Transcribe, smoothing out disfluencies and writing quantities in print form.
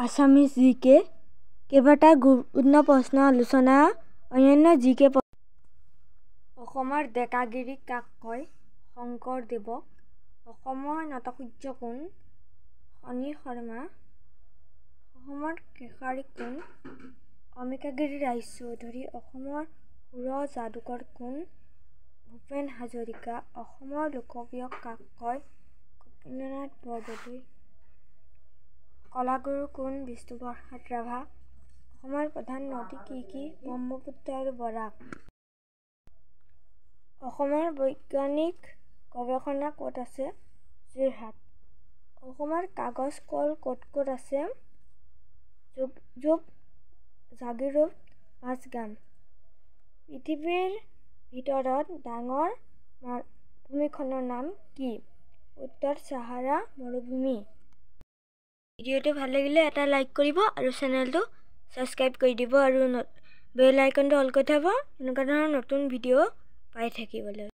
Assamese জিকে কেইবাটাও গুৰুত্বপূৰ্ণ প্ৰশ্ন আলোচনা, অন্যান্য জিকে। অসমৰ ডেকাগিৰি কাক কয়? শংকৰদেৱক। অসমৰ নটসূৰ্য কোন? ফণী শৰ্মা। অসমৰ কেশৰী কোন? অম্বিকাগিৰী ৰায়চৌধুৰী। অসমৰ সুৰৰ যাদুকৰ কোন? ভূপেন হাজৰিকা। অসমৰ লোকপিয়ল কাক কয়? গোপীনাথ বৰদলৈ। কলাগুৰু কোন? বিষ্ণুপ্ৰসাদ ৰাভা। অসমৰ প্ৰধান নদী কি কি? ব্ৰহ্মপুত্ৰ আৰু বৰাক। অসমৰ বৈজ্ঞানিক গৱেষণা ক'ত আছে? যোৰহাট। অসমৰ কাগজ কল ক'ত ক'ত আছে? জাগীৰোড, মাজগাঁও। পৃথিৱীৰ ভিতৰত ডাঙৰ মৰুভূমিখনৰ নাম কি? উত্তৰ চাহাৰা মৰুভূমি। ভিডিঅ'টো ভাল লাগিলে এটা লাইক কৰিব আৰু চেনেলটো ছাবস্ক্ৰাইব কৰি দিব আৰু বেল আইকনটো অল কৰি থ'ব, এনেকুৱা ধৰণৰ নতুন ভিডিঅ' পাই থাকিবলৈ।